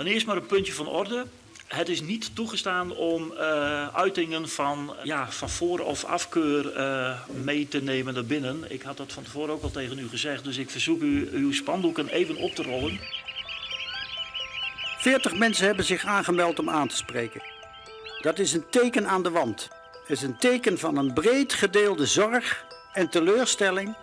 Dan earst maar een puntje van orde. Het is niet toegestaan om uh, uitingen van, ja, van voor- of afkeur uh, mee te nemen naar binnen. Ik had dat van tevoren ook al tegen u gezegd, dus ik verzoek u uw spandoeken even op te rollen. 40 mensen hebben zich aangemeld om aan te spreken. Dat is een teken aan de wand. Het is een teken van een breed gedeelde zorg en teleurstelling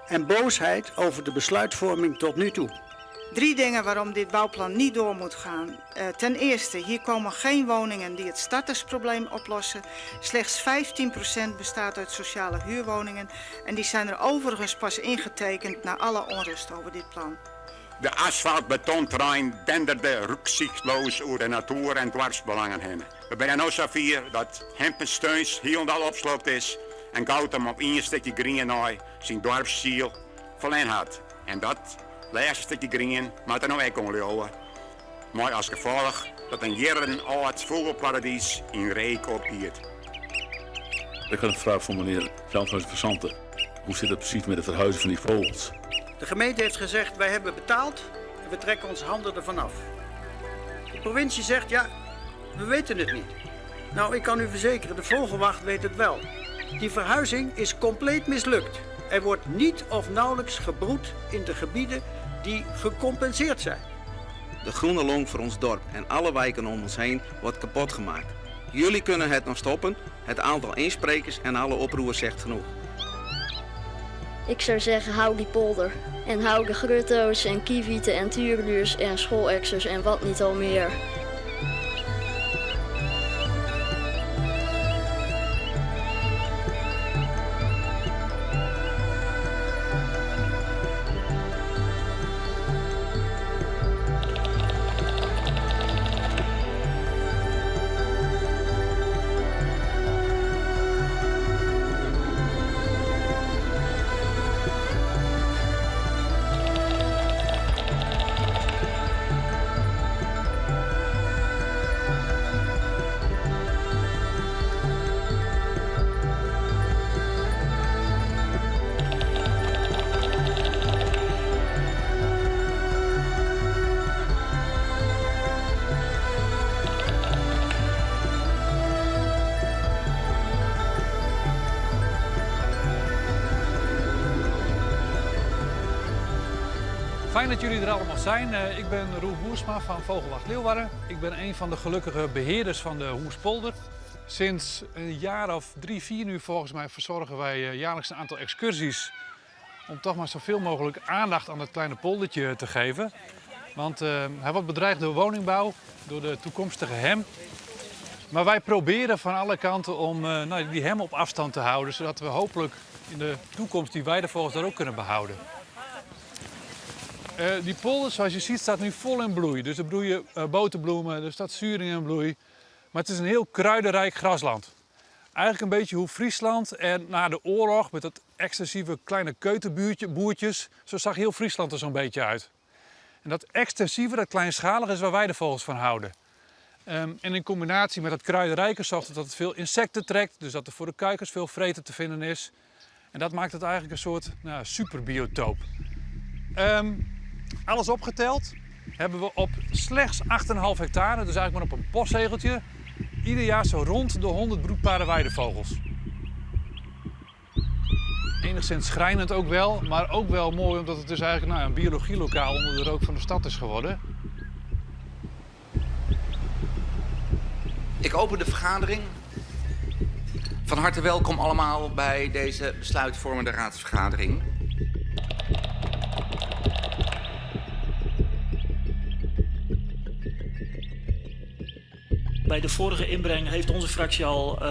en boosheid over de besluitvorming tot nu toe. Drie dingen waarom dit bouwplan niet door moet gaan. Uh, ten eerste, hier komen geen woningen die het startersprobleem oplossen. Slechts 15% bestaat uit sociale huurwoningen. En die zijn er overigens pas ingetekend na alle onrust over dit plan. De asfaltbetontrein denderde rücksichtslos oer de natoer en doarpsbelangen hinne. We binne no safier dat Hempens hielendal opsloopt is en Goutum op ien stikje grien nei syn doarpssiel ferlern hat. En dat lêste stikje grien moat er no ek oan leauwe. Mei as gefolch dat in jierren âld fûgelparadys yn reek opgiet. Ik had een vraag voor meneer Veldhuijzen van Zanten. Hoe zit het precies met het verhuizen van die vogels? De gemeente heeft gezegd, wij hebben betaald en we trekken onze handen ervan af. De provincie zegt, ja, we weten het niet. Nou, ik kan u verzekeren, de vogelwacht weet het wel. Die verhuizing is compleet mislukt. Er wordt niet of nauwelijks gebroed in de gebieden die gecompenseerd zijn. De groene long voor ons dorp en alle wijken om ons heen wordt kapot gemaakt. Jullie kunnen het nog stoppen. Het aantal insprekers en alle oproer zegt genoeg. Ik zou zeggen, hou die polder. En hou de grutto's en kievieten en tuurluurs en schoolexers en wat niet al meer. Fijn dat jullie er allemaal zijn. Eh, ik ben Roel Boersma van Vogelwacht Leeuwarden. Ik ben een van de gelukkige beheerders van de Hoerspolder. Sinds een jaar of drie, vier nu volgens mij verzorgen wij eh, jaarlijks een aantal excursies. Om toch maar zoveel mogelijk aandacht aan dat kleine poldertje te geven. Want uh, hij wordt bedreigd door woningbouw, door de toekomstige hem. Maar wij proberen van alle kanten om uh, nou, die hem op afstand te houden, zodat we hopelijk in de toekomst die weidevogels daar ook kunnen behouden. Uh, die polder, zoals je ziet, staat nu vol in bloei. Dus er bloeien uh, boterbloemen, er staat zuring in bloei. Maar het is een heel kruidenrijk grasland. Eigenlijk een beetje hoe Friesland en na de oorlog met dat extensieve kleine keuterboertjes, zo zag heel Friesland er zo'n beetje uit. En dat extensieve, dat kleinschalige is waar wij de vogels van houden. Um, en in combinatie met dat kruidenrijke zorgt het dat het veel insecten trekt, dus dat er voor de kuikens veel vreten te vinden is. En dat maakt het eigenlijk een soort nou, superbiotoop. Um, alles opgeteld hebben we op slechts 8,5 hectare, dus eigenlijk maar op een postzegeltje, ieder jaar zo rond de 100 broedparen weidevogels. Enigszins schrijnend ook wel, maar ook wel mooi omdat het dus eigenlijk nou, een biologielokaal onder de rook van de stad is geworden. Ik open de vergadering. Van harte welkom allemaal bij deze besluitvormende raadsvergadering. Bij de vorige inbreng heeft onze fractie al uh,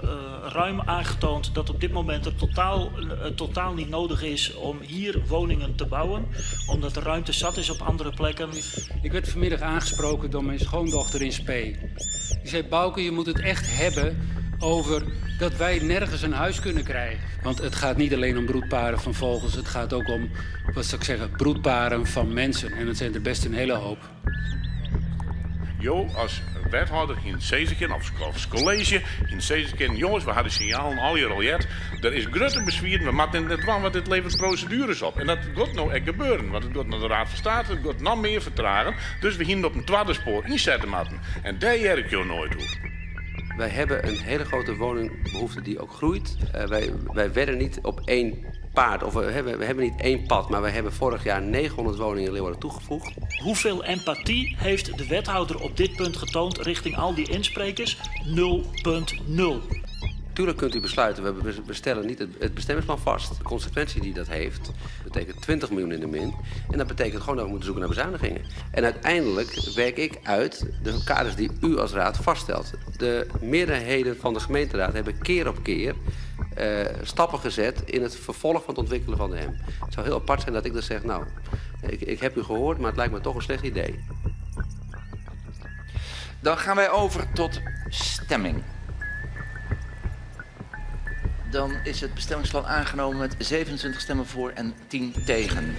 uh, ruim aangetoond dat op dit moment het totaal, uh, totaal niet nodig is om hier woningen te bouwen. Omdat de ruimte zat is op andere plekken. Ik werd vanmiddag aangesproken door mijn schoondochter in Spee. Die zei, Bouke, je moet het echt hebben over dat wij nergens een huis kunnen krijgen. Want het gaat niet alleen om broedparen van vogels, het gaat ook om, wat zou ik zeggen, broedparen van mensen. En dat zijn er best een hele hoop. Jo as wethâlder hiene sizze kinnen, of as kolleezje hiene sizze kinnen, jonges, we ha de sinjalen allegear al heard, der is grutte beswieren, we moatte dit net dwaan, want dit leveret prosedueres op. En dat giet no ek gebeuren, want it giet nei de Raad van State, it giet noch mear fertragen, dus we hiene op in twadde spoar ynsette moatten. En dêr hear ik jo noait oer. Wij hebben een hele grote woningbehoefte die ook groeit. Uh, wij, wij wedden niet op één paard, of we hebben, we hebben niet één pad, maar we hebben vorig jaar 900 woningen in Leeuwarden toegevoegd. Hoeveel empathie heeft de wethouder op dit punt getoond richting al die insprekers? 0.0. Tuurlijk kunt u besluiten, we we stellen niet het bestemmingsplan vast. De consequentie die dat heeft, betekent 20 miljoen in de min. En dat betekent gewoon dat we moeten zoeken naar bezuinigingen. En uiteindelijk werk ik uit de kaders die u als raad vaststelt. De meerderheden van de gemeenteraad hebben keer op keer stappen gezet in het vervolg van het ontwikkelen van de HEM. Het zou heel apart zijn dat ik dan zeg, nou, ik heb u gehoord, maar het lijkt me toch een slecht idee. Dan gaan wij over tot stemming. Dan is het bestemmingsplan aangenomen met 27 stemmen voor en 10 tegen.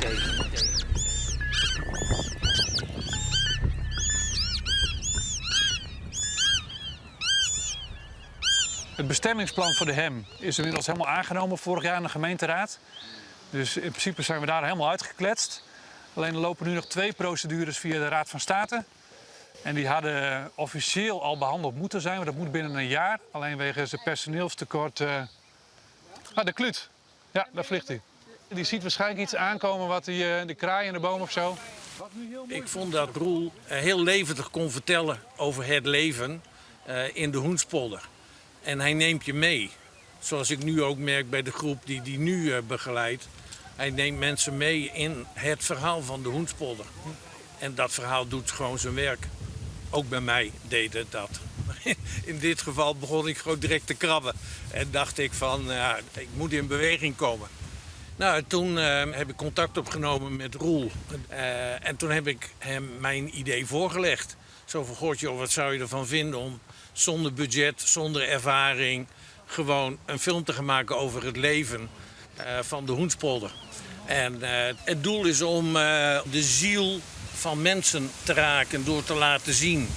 Het bestemmingsplan voor de HEM is inmiddels helemaal aangenomen vorig jaar in de gemeenteraad. Dus in principe zijn we daar helemaal uitgekletst. Alleen er lopen nu nog 2 procedures via de Raad van State. En die hadden officieel al behandeld moeten zijn, maar dat moet binnen een jaar. Alleen wegens het personeelstekort... Ah, de kluut. Ja, daar vliegt hij. Die ziet waarschijnlijk iets aankomen wat die de kraai in de boom of zo. Ik vond dat Roel heel levendig kon vertellen over het leven in de Hoenspolder. En hij neemt je mee. Zoals ik nu ook merk bij de groep die die nu begeleidt. Hij neemt mensen mee in het verhaal van de Hoenspolder. En dat verhaal doet gewoon zijn werk. Ook bij mij deed het dat. In dit geval begon ik gewoon direct te krabben. En dacht ik van, ja, ik moet in beweging komen. Toen heb ik contact opgenomen met Roel. En toen heb ik hem mijn idee voorgelegd. Zo van, goh, joh, wat zou je ervan vinden om zonder budget, zonder ervaring... gewoon een film te gaan maken over het leven van de Hoenspolder. En het doel is om de ziel van mensen te raken door te laten zien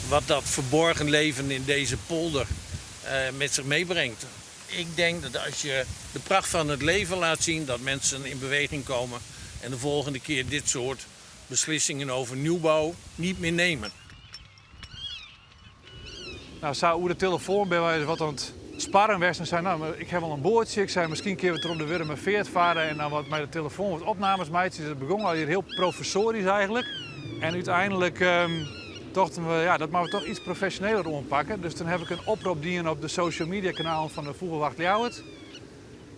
wat dat verborgen leven in deze polder met zich meebrengt. Ik denk dat als je de pracht van het leven laat zien, dat mensen in beweging komen en de volgende keer dit soort beslissingen over nieuwbouw niet meer nemen. Zou hoe de telefoon bij wijze wat aan het sparren was en zei, nou, maar ik heb al een boordje. Ik zei, misschien kunnen we het er op de Wurmerveert varen en dan wat met de telefoon wat opnames maken. Dus het begon al hier heel professorisch eigenlijk. En uiteindelijk dachten we, ja, dat moeten we toch iets professioneler aanpakken. Dus toen heb ik een oproep dienen op de social media kanaal van de Fûgelwacht Ljouwert.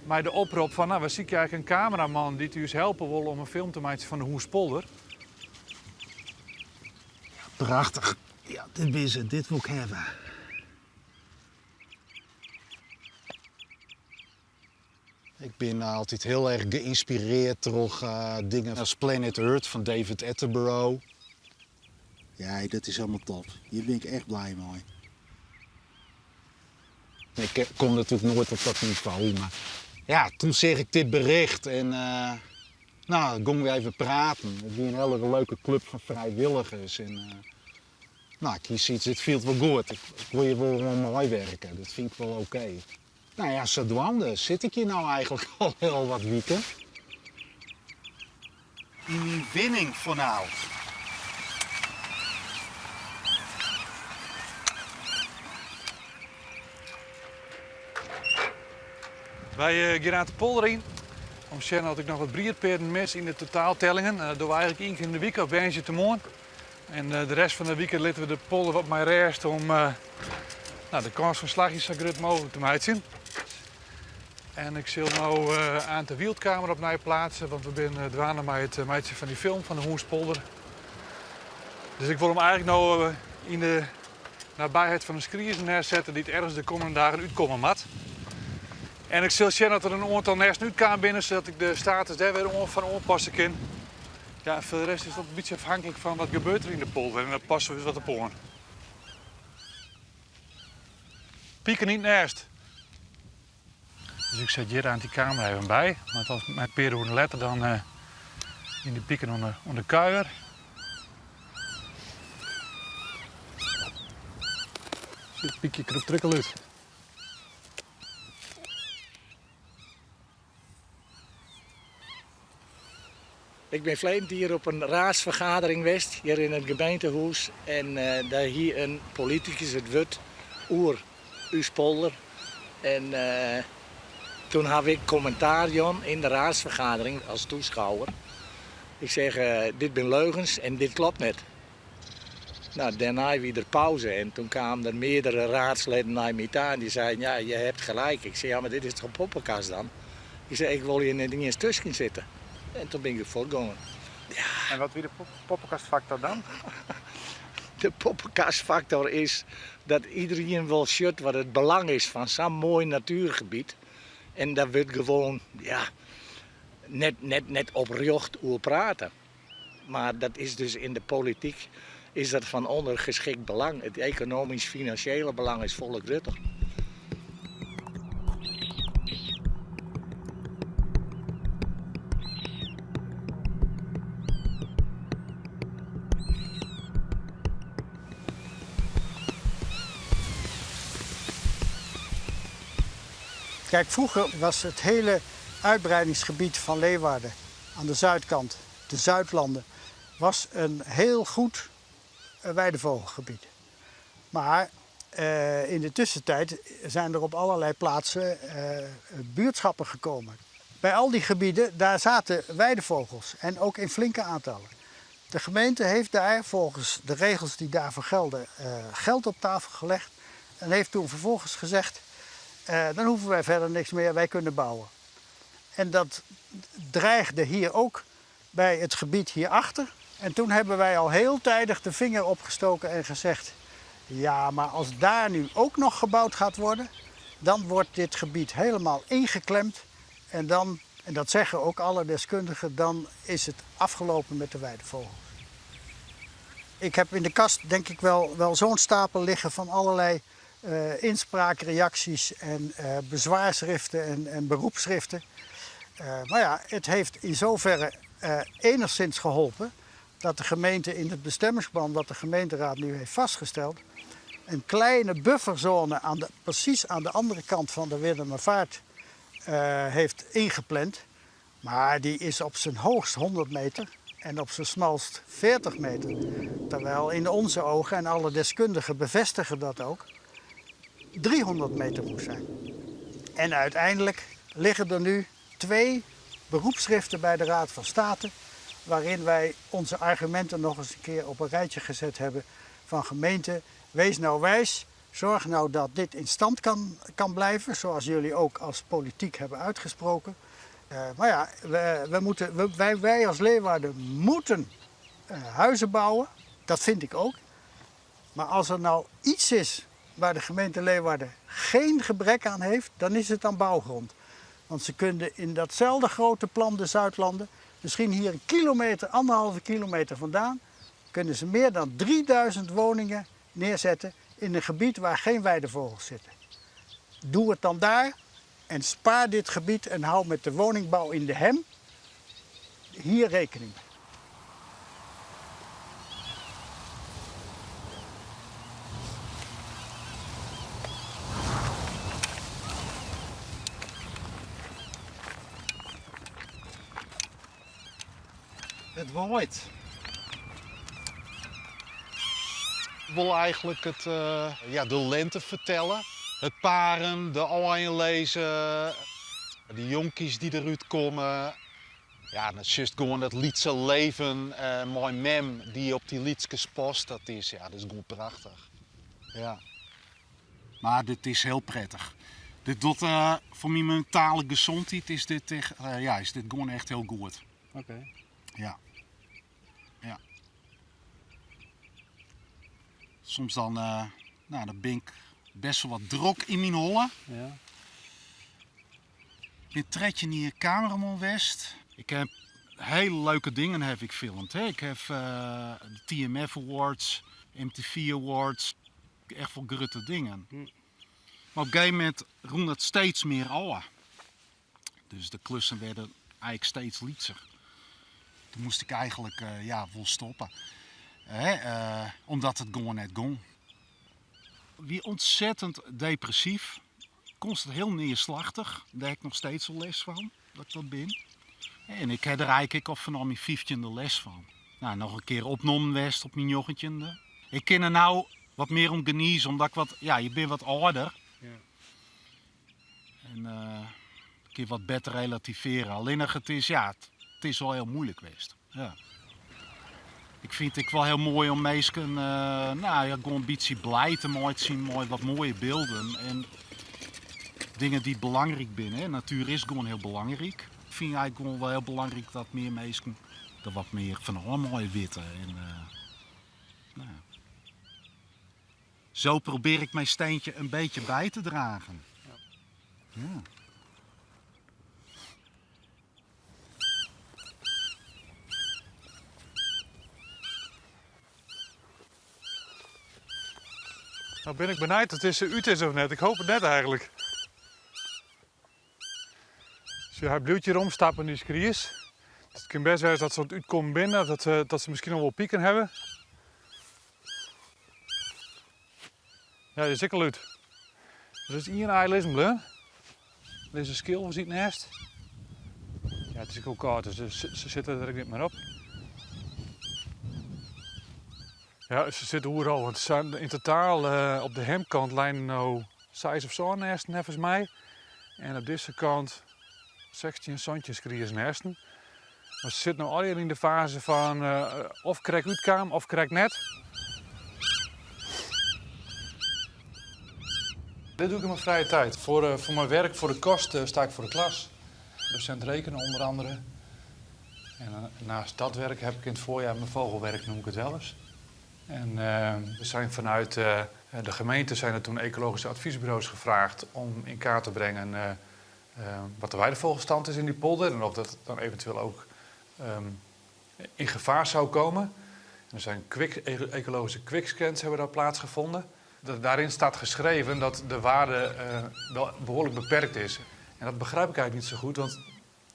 Maar de oproep van, nou, we zien eigenlijk een cameraman die het u helpen wil om een film te maken van de Hoenspolder. Ja, prachtig. Ja, dit is het. Dit wil ik hebben. Ik ben altijd heel erg geïnspireerd door dingen als Planet Earth van David Attenborough. Ja, dat is helemaal top. Hier ben ik echt blij mee. Ik kom natuurlijk nooit op dat niveau, maar ja, toen zag ik dit bericht en dan gingen we even praten. Het was een hele leuke club van vrijwilligers. En ik kies iets, dit viel wel goed. Ik wil hier wel gewoon mooi werken, dat vind ik wel oké. Zodoende zit ik hier nou eigenlijk al heel wat weken. In mijn winning voor nou. Wij gaan aan de polder in. Om te zien had ik nog wat brierperen mis in de totaaltellingen. Dat doen we eigenlijk één keer in de week op woensdag te morgen. En de rest van de week laten we de polder wat maar rest om de kans van slagjes zo groot mogelijk te maken. En ik zal nu aan de wieldkamer opnieuw plaatsen, want we zijn dwaande met het meidje van die film van de Hoenspolder. Dus ik wil hem eigenlijk nou in de nabijheid van een skriezen neerzetten die het ergens de komende dagen uitkomen moet. En ik zal zien dat er een aantal nesten uitkomen binnen, zodat ik de status daar weer van aanpassen kan. En voor de rest is dat een beetje afhankelijk van wat gebeurt er in de polder en dan passen we eens wat op aan. Pieken niet nest. Dus ik zet hier aan die camera even bij, want als mijn peren letten dan in die pieken onder de kuier. Dit pykje krûpt der ek al út. Ik bin ferleden jier op in raadsfergadering west hjir yn it gemeentehûs en dêr hie in politikus it wurd oer ús polder en toen haw ik kommentaar jûn yn de raadsfergadering as toeskouwer. Ik zeg dit bin leugens en dit klopt net. Nou, dêrnei wie der pauze en toen kamen der meardere raadsleden nei my ta en dy seiden, ja, je hebt gelijk. Ik sei, ja, mar dit is toch poppenkast dan? Ik sei, ik wol hjir net iens tusken sitte. En toen bin ik der fuortgongen. Ja. En wat wie de poppekastfaktor dan? De poppekastfaktor is dat iederien wol sjocht wat it belang is fan sa'n moai natuergebiet. En dêr wurdt gewoan, ja, net, net, net oprjocht oer praten. Maar dat is dus in de politiek is dat van ondergeschikt belang. Het economisch-financiële belang is folle grutter. Kijk, vroeger was het hele uitbreidingsgebied van Leeuwarden aan de zuidkant de Zuidlanden, was een heel goed weidevogelgebied. Maar in de tussentijd zijn er op allerlei plaatsen buurtschappen gekomen. Bij al die gebieden, daar zaten weidevogels en ook in flinke aantallen. De gemeente heeft daar volgens de regels die daarvoor gelden geld op tafel gelegd en heeft toen vervolgens gezegd, dan hoeven wij verder niks meer, wij kunnen bouwen. En dat dreigde hier ook bij het gebied hierachter. En toen hebben wij al heel tijdig de vinger opgestoken en gezegd, ja, maar als daar nu ook nog gebouwd gaat worden, dan wordt dit gebied helemaal ingeklemd. En dan, en dat zeggen ook alle deskundigen, dan is het afgelopen met de weidevogels. Ik heb in de kast denk ik wel zo'n stapel liggen van allerlei inspraakreacties en bezwaarschriften en beroepsschriften. Maar ja, het heeft in zoverre enigszins geholpen dat de gemeente in het bestemmingsplan wat de gemeenteraad nu heeft vastgesteld, een kleine bufferzone precies aan de andere kant van de Wirdumervaart heeft ingepland. Maar die is op zijn hoogst 100 meter en op zijn smalst 40 meter. Terwijl in onze ogen, en alle deskundigen bevestigen dat ook, 300 meter moet zijn. En uiteindelijk liggen er nu 2 beroepsschriften bij de Raad van State, waarin wij onze argumenten nog eens een keer op een rijtje gezet hebben van gemeente, wees nou wijs, zorg nou dat dit in stand kan blijven, zoals jullie ook als politiek hebben uitgesproken. Maar ja, we, we moeten, we, wij, wij als Leeuwarden moeten huizen bouwen, dat vind ik ook. Maar als er nou iets is waar de gemeente Leeuwarden geen gebrek aan heeft, dan is het aan bouwgrond. Want ze kunnen in datzelfde grote plan de Zuidlanden, misschien hier een kilometer, anderhalve kilometer vandaan, kunnen ze meer dan 3000 woningen neerzetten in een gebied waar geen weidevogels zitten. Doe het dan daar en spaar dit gebied en hou met de woningbouw in de Hem hier rekening mee. Het waait. Ik wil eigenlijk de lente vertellen. Het paren, de aaien lezen, de jonkies die eruit komen. Ja, dat is juist gewoon dat lietse leven. Mijn mem die op die liedjes past, dat is gewoon prachtig. Ja. Maar dit is heel prettig. Dit doet voor mijn mentale gezondheid is dit echt ja, is dit gewoon echt heel goed. Ja. Ja. Soms dan ben ik best wel wat drok in mijn holle. Ik ben tredje in de cameraman west. Ik heb hele leuke dingen heb ik gefilmd. Hè. Ik heb de TMF Awards, MTV Awards. Echt wel grote dingen. Maar op een gegeven moment roende het steeds meer af. Dus de klussen werden eigenlijk steeds lietser. Toen moest ik eigenlijk wel stoppen. Hè omdat het gewoon net ging. Wie ontzettend depressyf, konstant hiel neerslachtig. Dêr ha ik noch steeds wol lêst fan, dat ik dat bin. En ik ha der eigentlik ek al fanôf myn fyftjinde lêst fan. No, noch in kear opnommen west op myn njoggentjinde. Ik kin der no wat mear om gnize, omdat ik wat, ja, je binne wat âlder. En uh, kin wat better relativearje. Allinnich it is, ja, it is wol hiel muoilik west. Ja. Ik fyn it ek wol hiel moai om minsken uh, nou, ja, gewoan in bytsje blij te meitsjen mei wat moaie bylden en dingen dy't belangryk binne. Natuer is gewoan hiel belangryk. Ik fyn eigentlik gewoan wol hiel belangryk dat mear minsken der wat mear fan ôf meie witte. En, uh, nou ja. Zo probeer ik mijn steentje een beetje bij te dragen. Ja. Nou bin ik benijd oft dizze út is of net. Ik hoopje it net eigentlik. Sjoch, hy bliuwt hjir omstappen, dy skries. Dus it kin bêst wêze dat se oan it útkommen binne of dat se, dat se miskien al wol piken hawwe. Ja, dy is ek al út. Der is ien aai lizzen bleaun. Dizze skilfers yn it nêst. Ja, it is ek wol kâld, dus se sitte der ek net mear op. Ja, se sitte oeral, want yn totaal eh, op de hemkant leine no seis of sân nêsten neffens my. En op dizze kant 16, 17 skriesnêsten. Mar se sitte no allegear yn de faze fan eh, of krekt útkaam of krekt net. Dit doe ik yn myn frije tiid. Foar, eh, foar myn wurk, foar de kost, sta ik foar de klas. Docent rekenen onder andere. En eh, naast dat werk heb ik in het voorjaar mijn vogelwerk, noem ik het wel eens. En uh, we zijn vanuit uh, de gemeente zijn er toen ecologische adviesbureaus gevraagd om in kaart te brengen uh, wat de weidevogelstand is in die polder en of dat dan eventueel ook um, in gevaar zou komen. En er zijn quick, ecologische quickscans hebben daar plaatsgevonden. Daarin staat geschreven dat de waarde wel behoorlijk beperkt is. En dat begrijp ik eigenlijk niet zo goed, want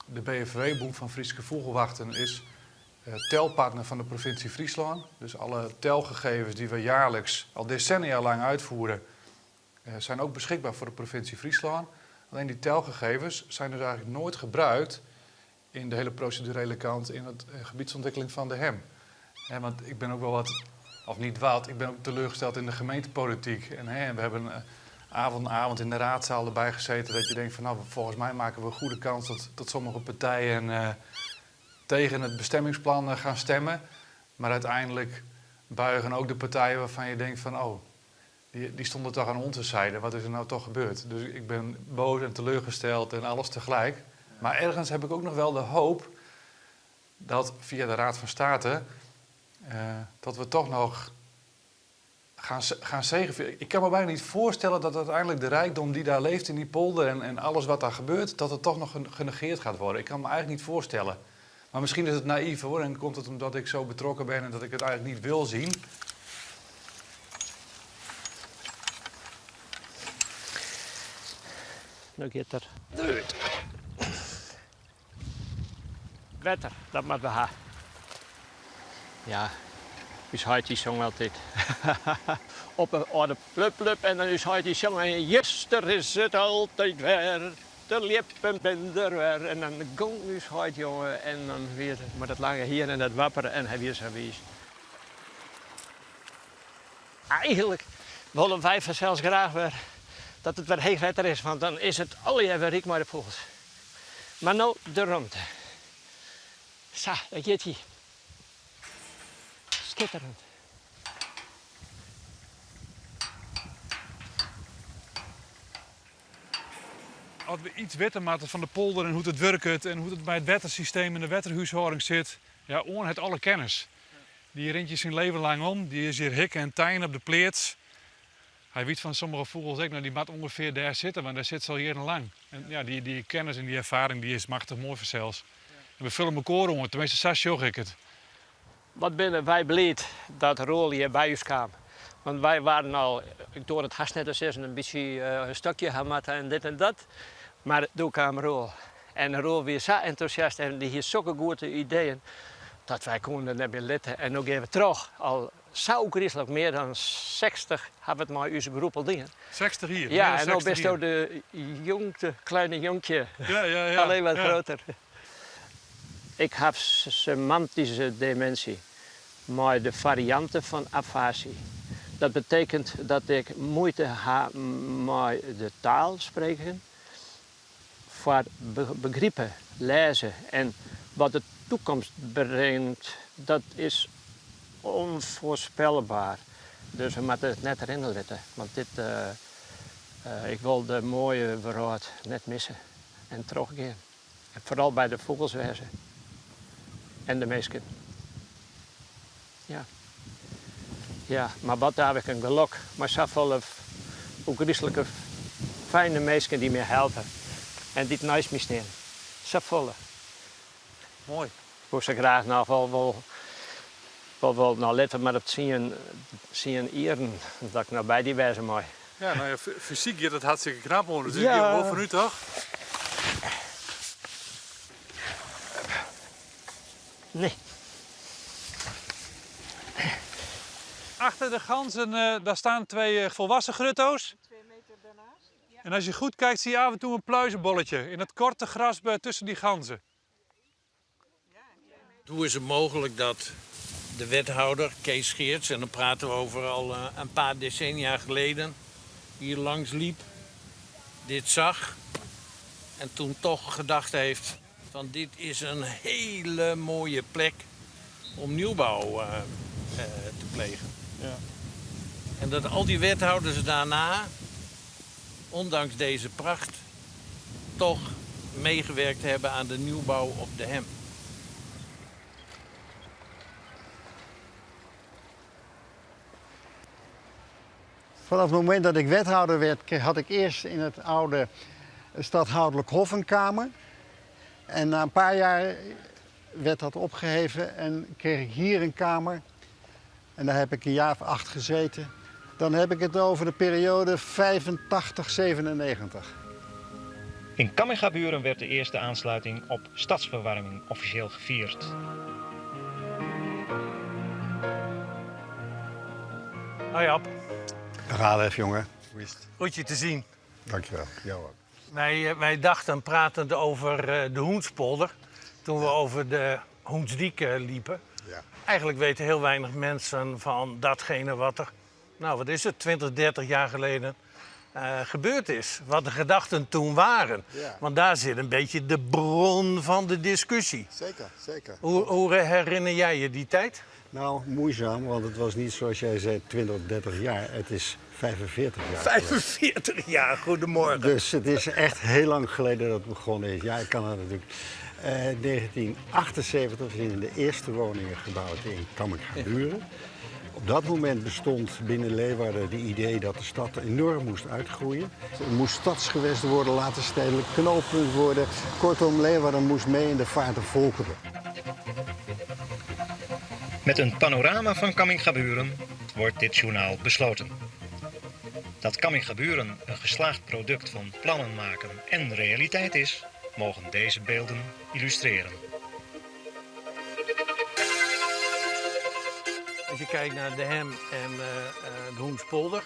de BFW, Bûn fan Fryske Fûgelwachten, is telpartner fan de provinsje Fryslân. Dus alle telgegevens dy't we jaarlijks al desennia lang uitvoeren, zijn ook beschikbaar voor de provincie Fryslân. Alleen die telgegevens zijn dus eigenlijk nooit gebruikt in de hele procedurele kant in het gebiedsontwikkeling van de HEM. want ik ben ook wel wat, of niet wat, ik ben ook teleurgesteld in de gemeentepolitiek. En we hebben avond avond in de raadzaal erbij gezeten dat je denkt van nou, volgens mij maken we een goede kans dat, dat sommige partijen tegen het bestemmingsplan gaan stemmen. Maar uiteindelijk buigen ook de partijen waarvan je denkt van oh, die, die stonden toch aan onze zijde. Wat is er nou toch gebeurd? Dus ik ben boos en teleurgesteld en alles tegelijk. Maar ergens heb ik ook nog wel de hoop dat via de Raad van State dat we toch nog gaan, gaan zegevieren. Ik kan me bijna niet voorstellen dat uiteindelijk de rijkdom die daar leeft in die polder en, en alles wat daar gebeurt, dat het toch nog genegeerd gaat worden. Ik kan me eigenlijk niet voorstellen. Maar misschien is het naïef hoor en komt het omdat ik zo betrokken ben en dat ik het eigenlijk niet wil zien. No giet er derút. Wetter, dat moatte we ha. Ja, ús heit dy song altyd op 'e âlde plup plup en dan ús heit dy song en juster is it altyd wer, de ljippen bin der wer en dan gong ús heit jonge en dan wie it mei dat lange hier en dat wappere en hy wie sa wiis. Eigenlik wolle wy fansels graach wer dat it wer heech wetter is, want dan is it allegear wer ryk mei de fûgels. Mar no de romte. Sa, dat giet hy. Skitterend. As we iets witte moatte fan de polder en hoe't it wurket en hoe't it mei it wettersysteem en de wetterhúshâlding sit, ja, Oan hat alle kennis. Dy rint hjir syn leven lang om, dy is hjir hikke en tein op de pleats. Hy wit fan sommige fûgels ek, no dy moat ûngefear dêr sitte, want dêr sit se al jierrenlang. En ja, dy, dy kennis en dy erfaring dy is machtich moai fansels. En we fulle mekoar oan, teminsten sa sjoch ik it. Wat binne wy bliid dat Roel hjir by ús kaam. Want wy waarden al, ik doar it hast net te sizzen, in bytsje in stokje ha moatte en dit en dat. Mar doe kaam Roel. En Roel wie sa entûsjast en dy hie sokke goede ideeën dat wy koene it net mear litte. En no gean we troch al. Sa gryslik, mear dan 60 ha we it mei ús groep al dien. 60 jier? Ja, en no bisto de jongste, kleine jonkje. Ja, ja, ja. Alleen wat groter. Ik haw semantyske demintsy mei de farianten fan afasy. Dat betekent dat ik muoite ha mei de taal spreken, foar begripen, lêze en wat de toekomst bringt, dat is onvoorspelbaar. Dus we moatte it net rinne litte, want dit, ik wol de moaie wrâld net misse en trochgean. En foaral by de fûgels wêze en de minsken. Ja. Ja, mar wat haw ik in gelok mei safolle ôfgryslike fijne minsken dy't my helpe en dy't neist my stean. Safolle. Moai. Ik woe sa graach noch wol, wol, wol, wol, no litte we mar op tsien, tsien jieren dat ik noch by dy wêze mei. Ja, no ja, fysyk giet it hartstikke knap oan, dus ik gean wol fanút, toch? Nee. Achter de ganzen, daar staan twee volwassen grutto's. 2 meter daarnaast. En als je goed kijkt, zie je af en toe een pluizenbolletje in het korte gras tussen die ganzen. Hoe is het mogelijk dat de wethouder Kees Geerts, en dan praten we over al een paar decennia geleden, hier langs liep, dit zag en toen toch gedacht heeft van dit is een hele mooie plek om nieuwbouw te plegen. Ja. En dat al die wethouders daarna, ondanks deze pracht, toch meegewerkt hebben aan de nieuwbouw op de Hem. Vanaf het moment dat ik wethouder werd, had ik eerst in het oude stadhouderlijk hof een kamer. En na een paar jaar werd dat opgeheven en kreeg ik hier een kamer. En daar heb ik een jaar of 8 gezeten. Dan heb ik het over de periode 85, 97. In Camminghaburen werd de eerste aansluiting op stadsverwarming officieel gevierd. Hoi Ab. Dag Alef, jongen. Hoe is het? Goed je te zien. Dankjewel, jou ook. Wij dachten pratend over de Hoenspolder, toen we over de Hoensdiek liepen. Ja. Eigenlijk weten heel weinig mensen van datgene wat er, nou wat is het, 20, 30 jaar geleden gebeurd is. Wat de gedachten toen waren. Ja. Want daar zit een beetje de bron van de discussie. Zeker, zeker. Hoe herinner jij je die tijd? Nou, moeizaam, want het was niet zoals jij zei 20 of 30 jaar. Het is 45 jaar. 45 jaar, goedemorgen. Dus het is echt heel lang geleden dat het begonnen is. Ja, ik kan dat natuurlijk. 1978 zijn de eerste woningen gebouwd in Camminghaburen. Op dat moment bestond binnen Leeuwarden de idee dat de stad enorm moest uitgroeien. Het moest stadsgewest worden, later stedelijk knooppunt worden. Kortom, Leeuwarden moest mee in de vaart der volkeren. Met een panorama van Camminghaburen wordt dit journaal besloten. Dat Camminghaburen een geslaagd product van plannen maken en realiteit is, mogen deze beelden illustreren. Als je kijkt naar de Hem en de Hoenspolder,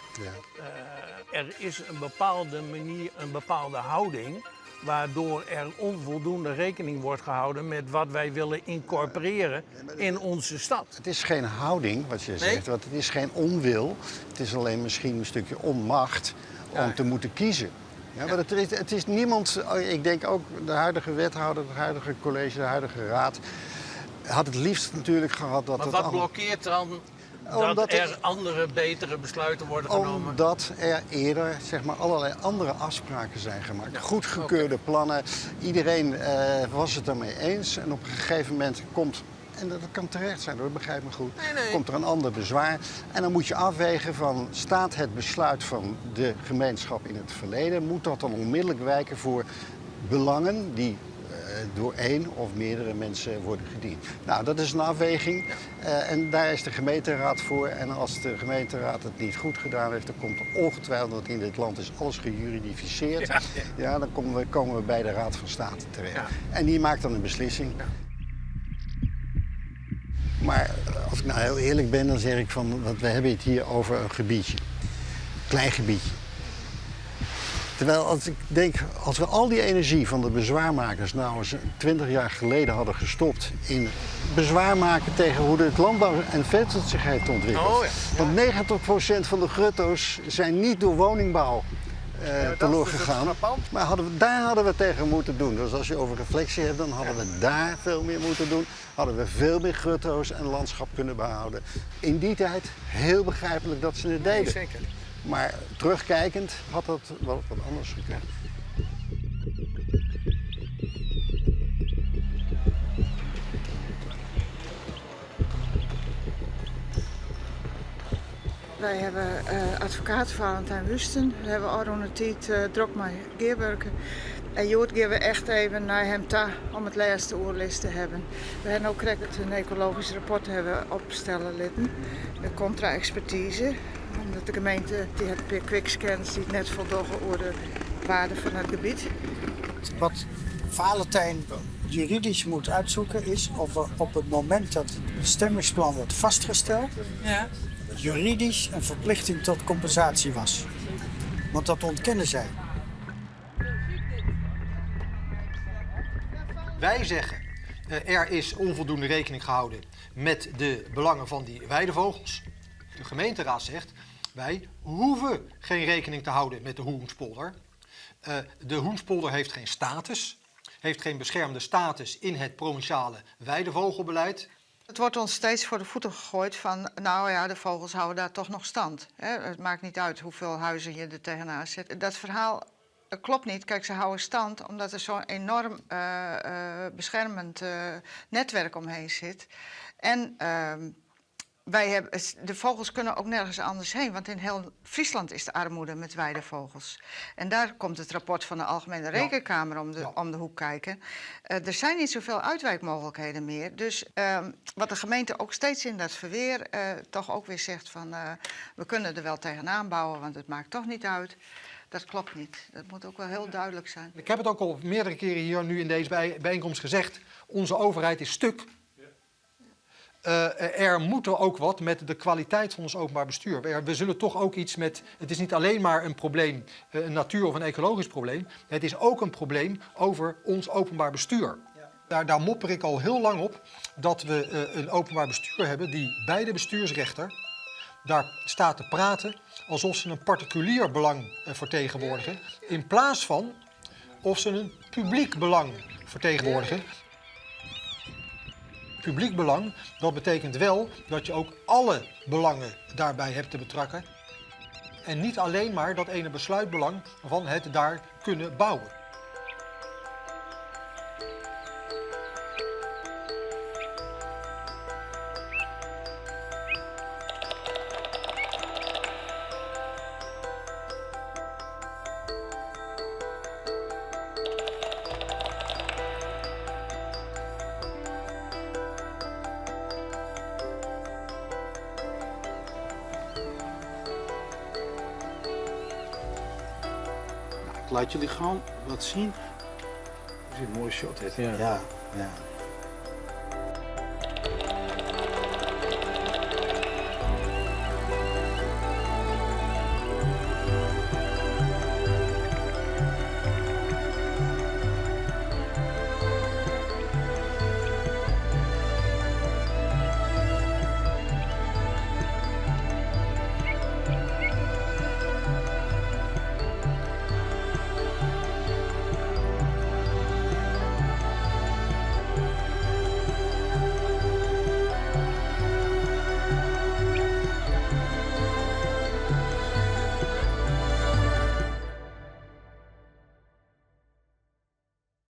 er is een bepaalde manier, een bepaalde houding, waardoor er onvoldoende rekening wordt gehouden met wat wij willen incorporeren in onze stad. Het is geen houding, wat je Nee? zegt, want het is geen onwil. Het is alleen misschien een stukje onmacht om te moeten kiezen. Ja, maar het is niemand, ik denk ook de huidige wethouder, het huidige college, de huidige raad, had het liefst natuurlijk gehad dat Maar het wat allemaal blokkeert dan dat Omdat er er andere, betere besluiten worden genomen? Omdat er eerder, allerlei andere afspraken zijn gemaakt. Goedgekeurde plannen. Iedereen was het ermee eens. En op een gegeven moment komt, en dat kan terecht zijn hoor, begrijp me goed, komt er een ander bezwaar. En dan moet je afwegen van, staat het besluit van de gemeenschap in het verleden, moet dat dan onmiddellijk wijken voor belangen die door één of meerdere mensen worden gediend. Dat is een afweging. En daar is de gemeenteraad voor. En als de gemeenteraad het niet goed gedaan heeft, dan komt er ongetwijfeld, want in dit land is alles gejuridificeerd. Ja, dan komen we bij de Raad van State terecht. En die maakt dan een beslissing. Maar als ik nou heel eerlijk ben, dan zeg ik van, want we hebben het hier over een gebiedje. Klein gebiedje. Terwijl als ik denk, als we al die energie van de bezwaarmakers nou eens 20 jaar geleden hadden gestopt in bezwaar maken tegen hoe het landbouw en veeteelt zich heeft ontwikkeld. Oh ja. Want 90% van de grutto's zijn niet door woningbouw teloor is dus het gegaan. frappant. Maar daar hadden we tegen moeten doen. Dus als je over reflectie hebt, dan hadden we daar veel meer moeten doen. Hadden we veel meer grutto's en landschap kunnen behouden. In die tijd heel begrijpelijk dat ze het Nee, deden. zeker. Maar terugkijkend had dat wel wat anders gekund. Wij hebben advocaat Valentijn Wusten. We hebben Aron Tiet, Drokma Geerburken. En Jood gaan we echt even naar hem ta om het laatste oorlist te hebben. We hebben ook correct een ecologisch rapport hebben opstellen litten. De contra-expertise. Omdat de gemeente die het per quickscans die het net voldoen over de waarde van het gebied. Wat Valentijn juridisch moet uitzoeken is of er op het moment dat het bestemmingsplan wordt vastgesteld, juridisch een verplichting tot compensatie was. Want dat ontkennen zij. Wij zeggen, er is onvoldoende rekening gehouden met de belangen van die weidevogels. De gemeenteraad zegt, wij hoeven geen rekening te houden met de Hoenspolder. De Hoenspolder heeft geen status, heeft geen beschermde status in het provinciale weidevogelbeleid. Het wordt ons steeds voor de voeten gegooid van, nou ja, de vogels houden daar toch nog stand. Hè? Het maakt niet uit hoeveel huizen je er tegenaan zet. Dat verhaal klopt niet. Kijk, ze houden stand omdat er zo'n enorm beschermend netwerk omheen zit. En de vogels kunnen ook nergens anders heen, want in heel Friesland is de armoede met weidevogels. En daar komt het rapport van de Algemene Rekenkamer om de hoek kijken. Er zijn niet zoveel uitwijkmogelijkheden meer. Dus wat de gemeente ook steeds in dat verweer toch ook weer zegt van, we kunnen er wel tegenaan bouwen, want het maakt toch niet uit. Dat klopt niet. Dat moet ook wel heel duidelijk zijn. Ik heb het ook al meerdere keren hier nu in deze bijeenkomst gezegd. Onze overheid is stuk. Er moet er ook wat met de kwaliteit van ons openbaar bestuur. We zullen toch ook iets met... Het is niet alleen maar een probleem, een natuur- of een ecologisch probleem. Het is ook een probleem over ons openbaar bestuur. Daar mopper ik al heel lang op dat we een openbaar bestuur hebben die bij de bestuursrechter daar staat te praten alsof ze een particulier belang vertegenwoordigen, in plaats van of ze een publiek belang vertegenwoordigen. Publiek belang, dat betekent wel dat je ook alle belangen daarbij hebt te betrekken. En niet alleen maar dat ene besluitbelang van het daar kunnen bouwen. Ik laat jullie gewoon wat zien. Dat is een mooi shot, dit. Ja. Ja, ja.